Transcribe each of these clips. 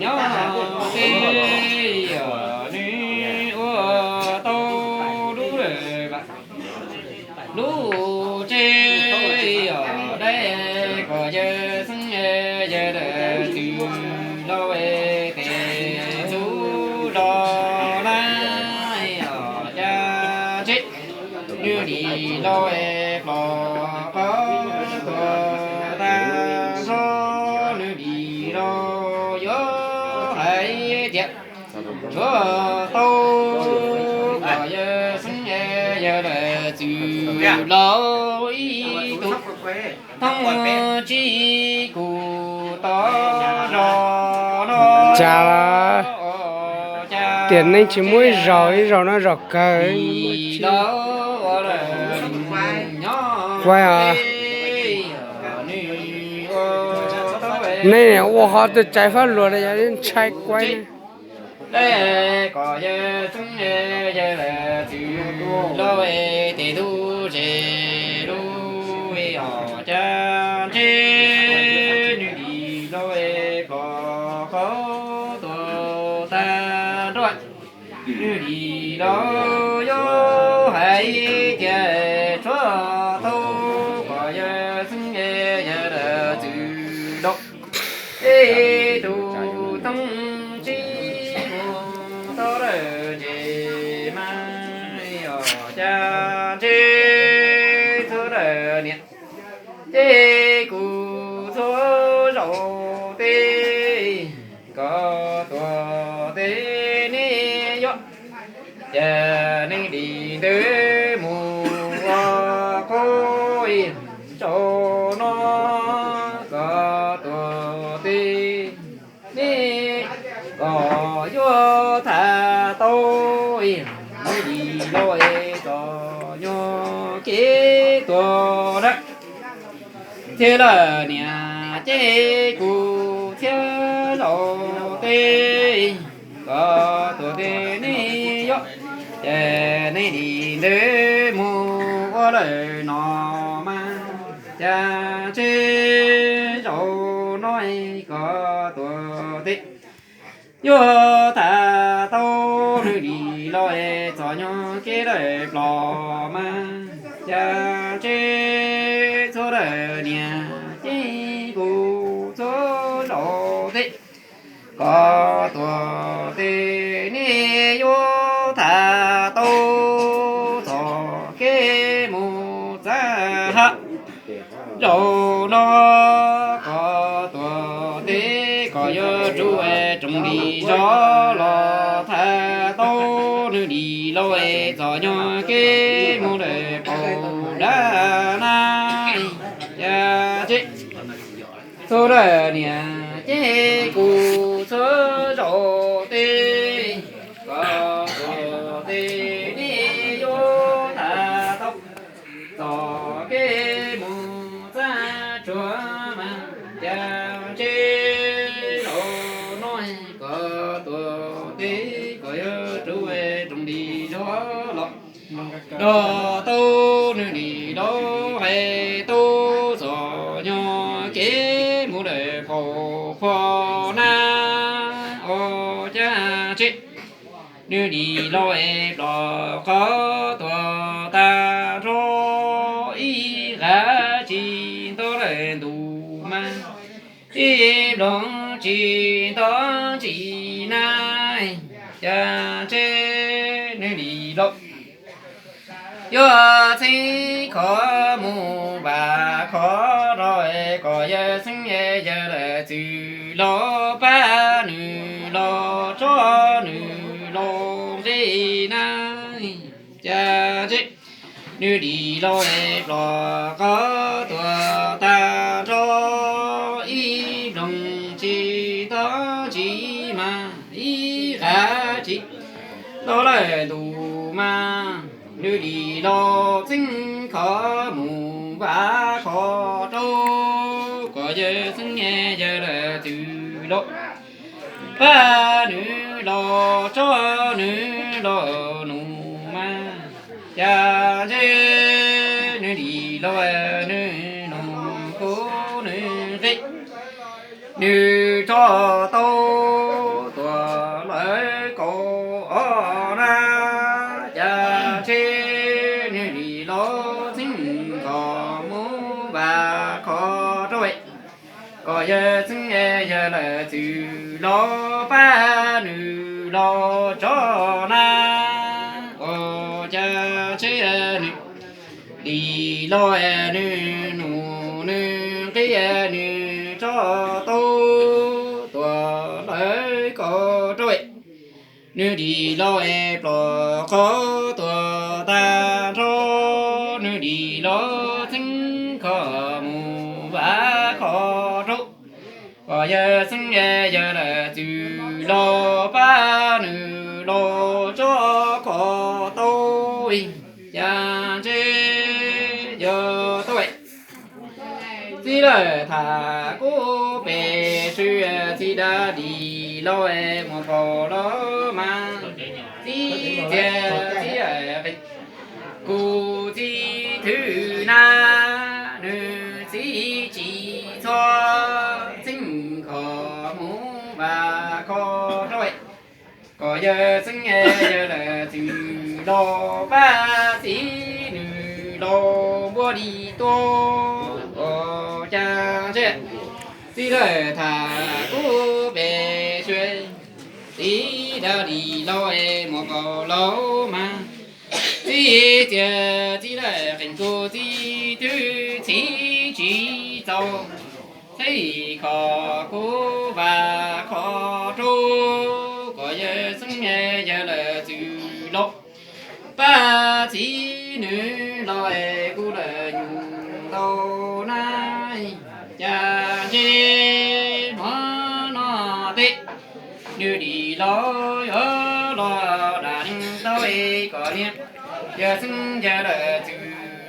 Nyob ces nws ua tau lub lub tsev os, dab kom yawg xeeb yawg lawm txwm los tes tub los na, os cas tsev nws dim los plos qhov tuag tag nrho, nws dim los yuav hais tias tshuav tau kom yawg xeeb yawg lawm txwm los ib tug thoob tsib kuv tod zog no. Cas tiam neej tsis muaj ib zaug, ib zaug no zaum kawg. Ua nej ua ho tus tsav fab luas yog ntshai kuaib ne. Kom yawg xeeb yawg lawm txwm los tes tub tsev lub os cas tsev nws dim los plos qhov tuag tag nrho, nws dim los yuav hais tias tshuav tau kom yawg xeeb yawg lawm txwm los ib tug thoob tsib mus tau lawm ntses mas os cas tsev txhua lawm niam ces kuv txhua zaus tes kom tuag tes nej yuav cas neeg dim ntawd mus ua qhov zaum no kom tuag tes nej kom yuav tham tau dim los txom nyog kev tuag dab thiab lawm niam ces kuv txhua zaus tes kom tuag tes nej yuav ces nej dim ntawd mus ua lawm no mas cas tsev zaum no kom tuag tes yuav tham tau nws dim los txom nyog kev lawm plos mas cas tsev txhua lawm niam ces kuv txhua zaus tes kom tuag tes nej yuav tham tau txoj kev mus txaj ha zaum no kom tuag tes kom yuav tsum tsoom dim zog los tham tau nws dim los txom nyog kev mus lawm paum dab na. Cas tsev txhua lawm niam ces kuv txhua zaus tes kom tuag tes nej yuav tham tau txoj kev mus txaj tsuag mas cas tsev zaum no kom tuag tes kom yuav tsum tsoom dim zog los nrog tau nws dim los hais tau txom nyog kev mus lawm paum qhua na. Os cas tsev nws dim los plos qhov tuag tag nrho ib qho tsis nto lawm ntuj mas ib nplooj tsis nto ntsis na. Cas tsev nws dim los yuav txheeb khov mus vam khov rau kom yawg xeeb yawg lawm txwm los pab nws los tso nws los nqe na. Cas tsev nws dim los plos qhov tuag tag nrho ib nplooj tsis nto ntsis mas ib qho tsis nto lawm ntuj mas nws dim los txheeb khov mus vam khov rau kom yawg xeeb yawg lawm txwm los pab nws los tso nws los nus mas, cas ntshe nws dim los nws nus kuv nws nqi, nws tso tau tuam lawv kaum ob na, cas ntshe nws dim los txheeb kho mus vas kho rau kom yawg txheeb yawg lawm txwm los pab nws los tso na, ua cas ntshe nws dim los nws nus nws nqi, nws tso tau tuam lawv kaum rau nws dim los es plos qhov tuam tag nrho, nws dim los txheeb kho mus vas kho rau kom yawg txheeb yawg lawm txwm los pab nws los tso kho tau, cas ntshe yog tau txij lawm tham kuv pem swb, txij dab dim los mus paum los mas, txij txias txij qees kuv txiv thwj na, nws txiv tsis txhob txheeb kho mus vas kho rau kom yawg txheeb yawg lawm txwm los pab txiv nws los npuaj li tuaj, ua cas ntshe txij lawm tham kuv pem swb, txij dab dim los mus paum los mas, txij txias txij lawm qees kuv txiv thwj txiv tsis txaus, txheeb kho kuv vas kho rau kom yawg txheeb yawg lawm txwm los pab txiv nws los es kuv lawm nyuj ntau na, cas ntshe hmo no tej nws dim los yuav los dam neeg tau es kom niam yawg txheeb yawg lawm txwm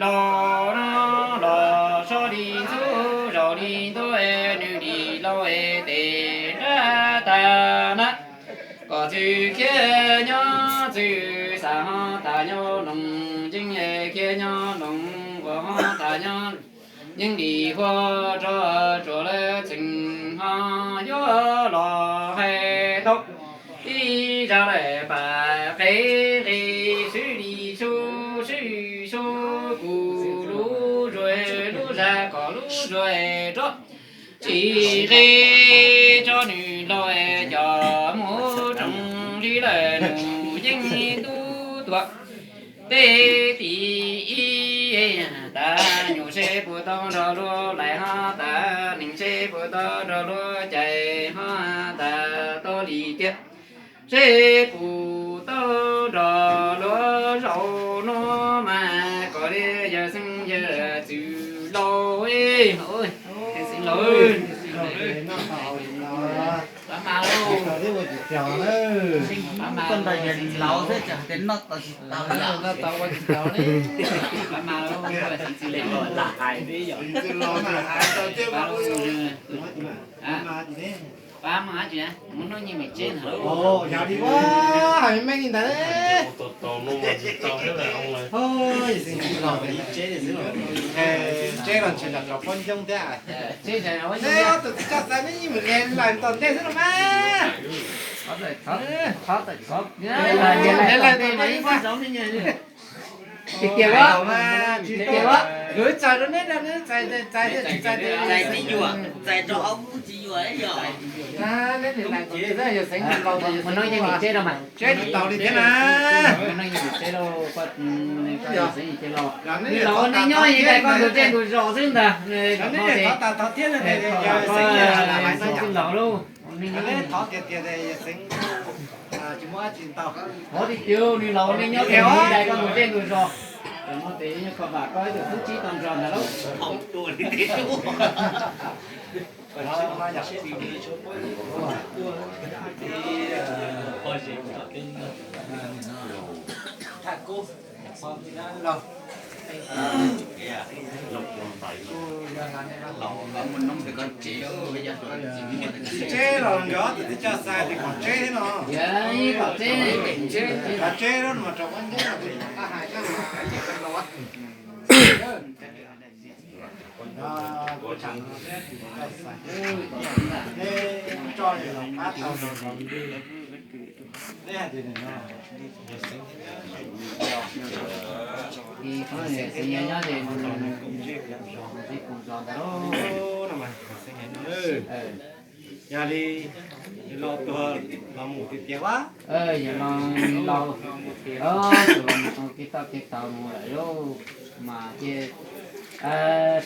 los no los so li ntxub zaum li ntuj, nws dim los es tes nrab tag na, kom txwm khiav nyob txwm xav ho tas nyob loos yeej khiav nyob loos, uas ho tas nyob yeej dim huaj rog tsuas lawv txheem ho yuav los hais tau ib zaj lawm pam qe nqe swb li su swb su kuv lub zuag lub zag kom lub zuag rov tsis nqe tso nws los cov mus roos li lawm nus yeej tub tuam tej tim ib tas nyuam seb puas tau nrog luag lais ho tas nees, seb puas tau nrog luag cais ho tas tau li tiag, seb puas tau nrog luag zaum no mas kom li yawg xeeb yawg txwm laus, xeeb laus, pab mas lauj, pab mas lauj, xeeb txwj laus, pab mas lauj, xeeb txwj laus, pab mas tsis, mus noj nyiaj mem tseb ntag. Yog li ua, hais meej li ntawd. Tseb los ntshe yog cov poj ntxoog thiab. Tus txiv toj xav neb yeej mus hle lawm tom ntej xwb los mas. Hle lawm tom ntej mas ib pab. Tiag tiag, tiag, lawv txais rau neb, txais tsis txais, txais tsis yuam, txais rau ob kub tsis yuam. Neb nim lais tom ntej xwb, yog xeeb laus yog xeeb laus, tseb li tau li thiab na. Mus noj nyiaj mem tseb lauj, koj, koj yog xeeb ces los. Nws laus nej nyob ib daim koj ntug zej ntug zos xwb ntag. Neb thov tas thov thiab, yog xeeb laus lauj. Neb thov tiag tiag, yog xeeb tsis muaj dab tsi ntau. Thov tiag tiag, nws laus nej nyob ib daim koj ntug zej ntug zos. Tam no tes nyob kho vam koj ib tug tub tsib tau nrog ntag lauj. Tseb los nkawd tus txiv coj xais tias kom tseb thiab no. Kom tseb los mas rau qab nceb los kuv tsis tau hais thiab. Nej tso los qab tau, nej hais tias no. Xeev nyob ces ntsib kuv zos ntawd lauj. Yog li, laus tuag los mus tiag tiag ua. Yog no, laus, tus los mus kev toj kev taug mus lawm lauj, mas cia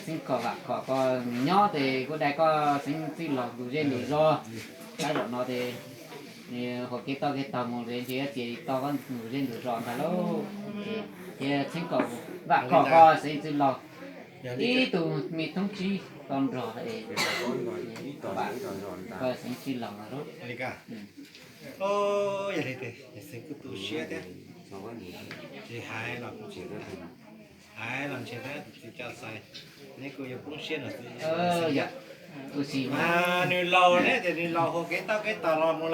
Xeev Kos Vam Khom koj nyob ces kuv daig koj Xeev txwj laug ntus zej ntus zos. Tab zaum no ces hauv kev toj kev taug mus ces ntshe yuav txiav tsis tau koj ntus zej ntus zos ntag lauj. Ces Xeev Kos Vam Khom koj Xeev txwj laug, ib tug me thoob tsib tau nrog es koj Xeev txwj laug no lauj. Yog li ces Xeev kuj tu siab thiab, tsis hais los kuj tsis hais los ntshe thiab, tus txiv coj xais, neb kuj yuav poob siab no. Tus txiv mas nws laus ne, ces nws laus hauv kev toj kev taug los mus